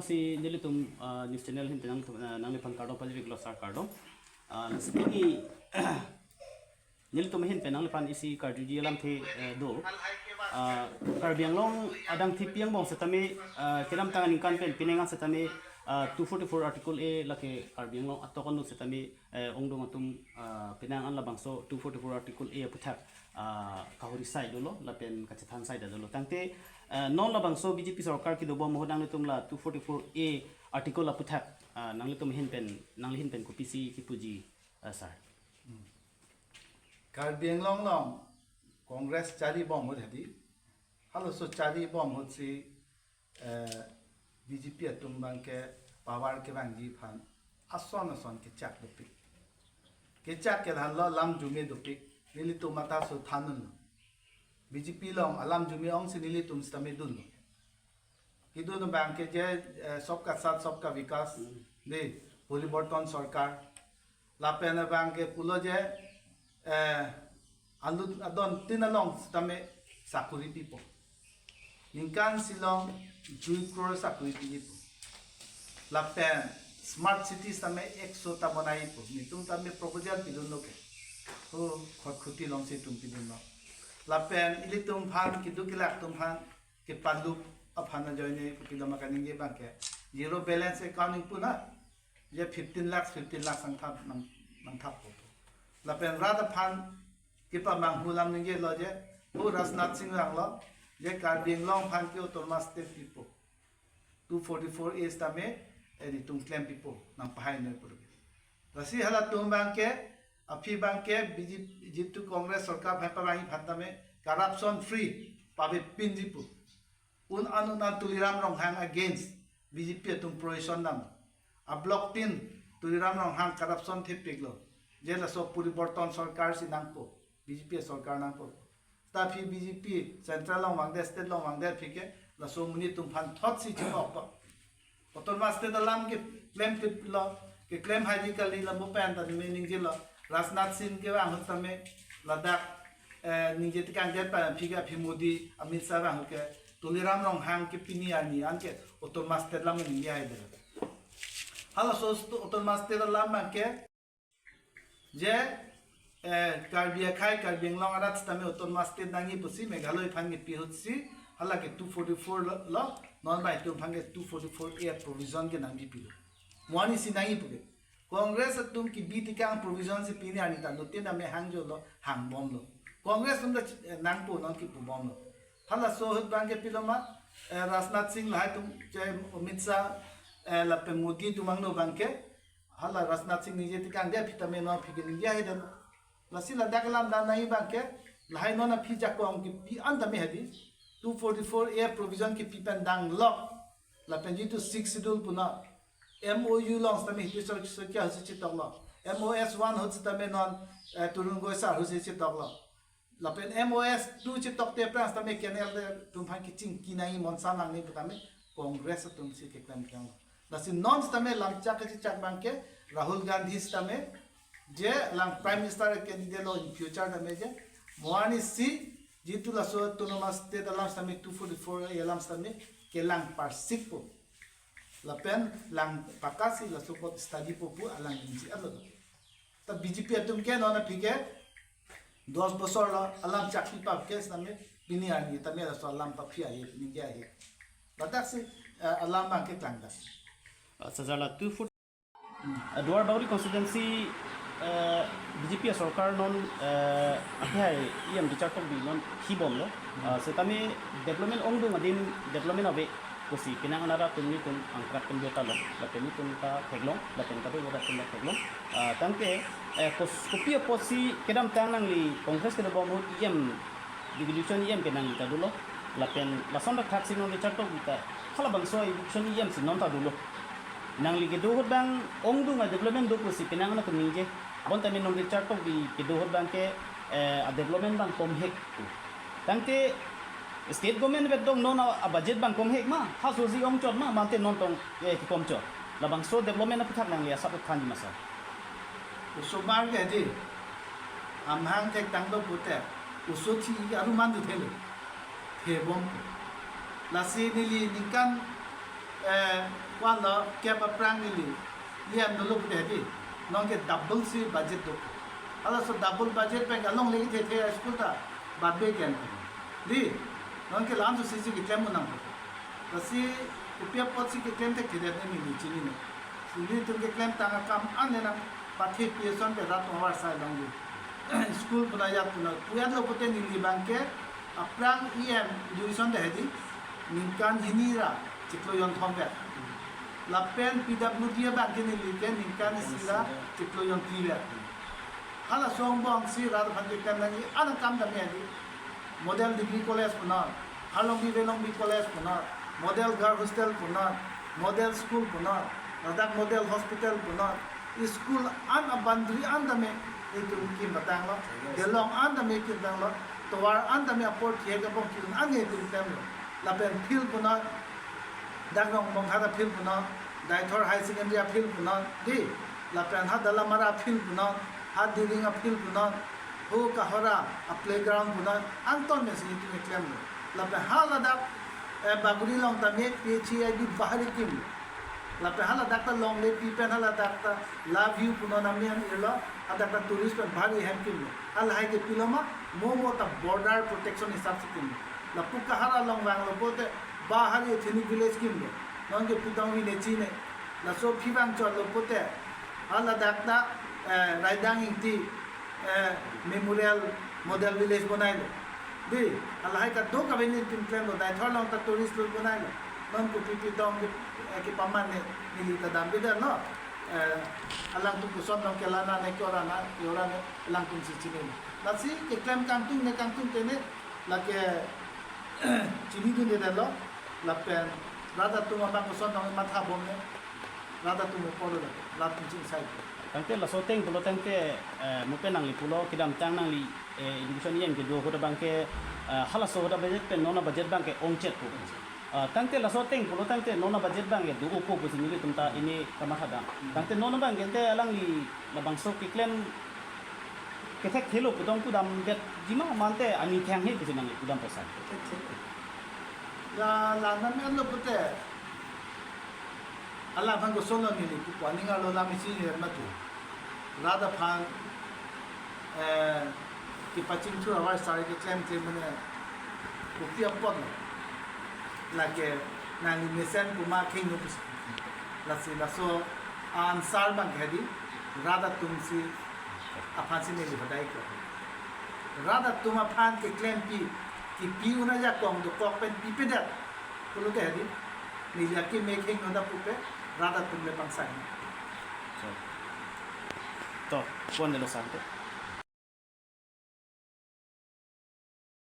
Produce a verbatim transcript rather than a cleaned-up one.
Si nelitum, ah, news channel ahin pen nang, ah, nangliphan kardom pajirlo sir, kardom. Ah, lasi pini nelitum ahin pen nangliphan isi karjuji alamthe, eh, do. Ah, Karbi Anglong adang thepi angbong setame, ah, kedamtang aningkan pen penang an setame, ah, two forty-four Article A lake Karbi Anglong atok anut setame, eh, ongdung atum, ah, penang an labangso two forty-four Article A aputhak, ah, kahuri sai dolo lapen kachethan sai dolo. Tangte, eh, non labangso B J P sorkar kedobom ahut nanglitum la two forty-four A article aputhak, ah, nanglitum ahin pen, nangli ahin pen kopisi kipuji, ah, sir? Karbi Anglong along Congress charibom ahut hadi, halaso charibom ahut si, eh, B J P atum abangke power kevangji aphan ason ason kechak dopik. Kechak ke thanlo, alam arjume dopik. Nelitum matha so than unlo. B J P along alam arjume ong si nelitum setame dunlo. Kedun abangke je, eh, Sabka Saath Sabka Vikas, Hmm. de, Poriborton Sorkar. Lapen abangke pulo je, eh, alut adon tin along setame sakuri pipo. Ningkan isi along dui crore sakuri pipo. Lapen smart city setame ekso ta bonaipo. Netum tame proposal pidunlo ke. O, Khatkhati alongsi itum pidunlo. Lapen ilitum aphan, keduk kelak atum aphan kepalup aphan ajoine kopilo ma kaningje abangke zero balance account ingpu na, je fifteen lakhs, fifteen lakhs nangthap, nang, nangthappo. Lapen rat aphan kepamanghu alam ningjelo je, o Rajnath Singh vanglo, je Karbi Anglong aphan ke autonomous state pipo. Two forty-four A setame, eh, netum klem pipo, nangpahai noi puru. Lasi halatum abangke, aphi abangke, B J P, jitu Congress sorkar aphan pavangji aphan tame, corruption free, pavepinji pu. Un an un an Tuliram Ronghang against B J P atum provision dam. A block tin Tuliram Ronghang corruption thepiklo. Je laso Poriborton Sorkar si nangpo, B J P sorkar nangpo. Ta aphi B J P central along vangdet, state along vangdet aphi ke, laso amonit atum aphan thotsi chimokpo. Autonomous state alam keklem tiplo, keklem haiji kali, lambo pen ta ningje ningjelo. Rajnath Singh kevang ahut tame ladak, eh, ningje tekangdet pen aphi ke aphi Modi, Amit Shah vang ahut ke Tuliram Ronghang ke pini arni an ke autonomous state alam ningje hai dela. Halaso stu-, autonomous state alam abangke je, eh, Karbi akhei, Karbi Anglong arat setame autonomous state nangji pusi Meghalaya aphan kepi ahut si, halake two forty-four lo, lo, non bai atum aphan ke two forty-four A provision ke nangji pilo. Mo-arni si nangji pu ke. Congress atum kebi tekang provision si pini arni ta nutin ame hangjolo, hangbomlo. Congress atum ta, eh, nangpo non kipubomlo. Halaso ahut abangke pilo ma, eh, Rajnath Singh lahai atum, je Amit Shah, eh, lapen Modi atum angno abangke, hala Rajnath Singh ningje tekangdet aphi tame non aphi ke ningje hai dam. Lasi ladak alam dam nangji abangke, lahai non aphi jakong kepi an tame hadi, two forty-four A provision kepi pen dang lok. Lapen jitu Sixth Schedule pu na, M O U along setame Hitesh Saikia ahut si chetoklo. M O S one ahut setame non, eh, Tarun Gogoi sir ahut si chetoklo. Lapen M O S two chetok te aphrang setame K N L te atum aphan kechingki nangji, monsa nangji pu tame Congress atum si keklem klang. Lasi non setame lamchak kechechak abangke Rahul Gandhi setame je lang Prime Minister candidate lo in future tame je, mo-arni si jitu laso autonomous state alam setame two forty-four A alam setame kelang parsikpo. Lapen lang pakasi laso apot studypo pu alang ningje alo. Ta B J P atum ke non aphi ke dos bosor lo alam chakpi pap ke setame pini arni tame laso alam paphi ahe, ningje ahe. Ladak si, eh, alam abangke klangdak. Ah, sir, la two forty, ah, Duarbagori constituency, eh, B J P sorkar non, eh, akhei E M Richard Tokbi non khibomlo. Ah, setame development ongdung adim development ave pusi penang an arat atum netum angkrak pen jota lo, lapen netum ta theklong, lapen kado jota atum ta theklong. Ah, tangte, eh, kos-, kopi apotsi kedamtang nangli Congress kedobom ahut E M, deputation E M ke nangli ta dolo, lapen lason ta thaksi non Richard Tokbi ta halabangso deputation E M si non ta dolo. Nangli kedo ahut abang ongdung a development do pusi penang an atum ningje. Bonta me non Richard Tokbi kedo ahut abangke, eh, a development abang komhek. Tangte state government vet dong non a, a budget abang komhek ma, ha sosi ongchot ma, mate non tong, eh, kekomchot. Labangso development aputhak nangli asap thanji ma sir? Osomar ke di, amahang thektang do pute, oso thi aru mandu thelo, thebom. Lasi neli ningkan, eh, Wan lo kep aphrang neli, lian dolo pute hedi. Nonke double si budget do. Halaso double budget pen alongle kethe the school ta, bat be ken. Di, nonke lam so sisi keklem unang. Lasi kopi apotsi keklem thekthedet neli chinine. Nelitum keklem tang akam an le nangpathek pi ason pen rat tovar sai longji. School puna yat puna. Puyat lo pute neli abangke aphrang E M education ta hedi, ningkan hini ra chiklo jonthom vet. Lapen P W D abangke neli ke ningkan isi ra chiklo jonphli vet. Halaso angbong si rat aphan keklem nangji an akam dam hedi. Model Degree College punon, Harlongbi Velongbi College punon, Model Girl Hostel punon, Model School punon, ladak Model Hospital punon, school an a-boundary an tame itum kim patanglo, delong an tame kim tanglo, tovar an tame apor thek abong kim an itum temlo. Lapen field punon, dak Rongbonghat a-field punon, Deithor Higher Secondary a-field punon, di, lapen ha Dalamara a-field punon, ha Diring a-field punon, ho Kohora a-playground punon, angton mesi itum keklemlo. Lapen ha ladak, eh, Bagori along tame P H E I D bahari kimlo. Lapen ha ladak ta longle pi pen ha ladak ta La View punon ami an irlo, ha ladak ta tourist pen bahari hem kimlo. Ha lahai ke pilo ma, mo mo ta border protection hisap si kimlo. Lapu Kohora along vanglo pute bahari ethnic village kimlo. Nonke pudong vi nechine. Laso aphi vangchotlo pute ha ladak ta, eh, Raidang Ingti, eh, Memorial Model Village bonailo. Di, ha lahai kadokave nelitum klemlo, Deithor along ta tourist lo bonailo. Non kopi pi dong ke, eh, kepaman ne, neli ta dambedet lo. Eh, alangtum koson dong ke la-an ne, ke-ora ne, ke-ora ne, alangtum si chinine. Lasi keklem kangtung ne kangtung ke ne, lake chinidundedetlo, lapen rat atum abang koson dong matha bom ne, rat atum apor lo, latum chingsai. Tangte laso ateng pulo tangte, eh, mo pen nangli pulo kedamtang nangli, eh, education E M kedo ahut abangke, eh, halaso ahut a-budget pen non a-budget abangke ongchet po. Ah, tangte laso ateng pulo tangte non a-budget abangke do-o po pusi nelitum ta ini kamatha dam. Tangte non abangke te alangli labangso keklem kethekthelo putong pudamdetji ma, mante ani thang he pusi nangli pudam posan. La, la nam en lo pute. Alangphan koson lo neli pupo, aning arlo lam isi ni mati. Rat aphan, eh, kepachingthur avarsai keklem klem mane kopi apot lo. Lake nangli mesen pu ma khengno pusi. Lasi laso answer abangke hedi, rat atum si aphan si neli hadai ko. Rat atum aphan keklempi, kipi un ajakong dokok pen pipedet pulote hedi, neli akeme khengno ta pupe, rat atum le pangsai. To, pon delo sante.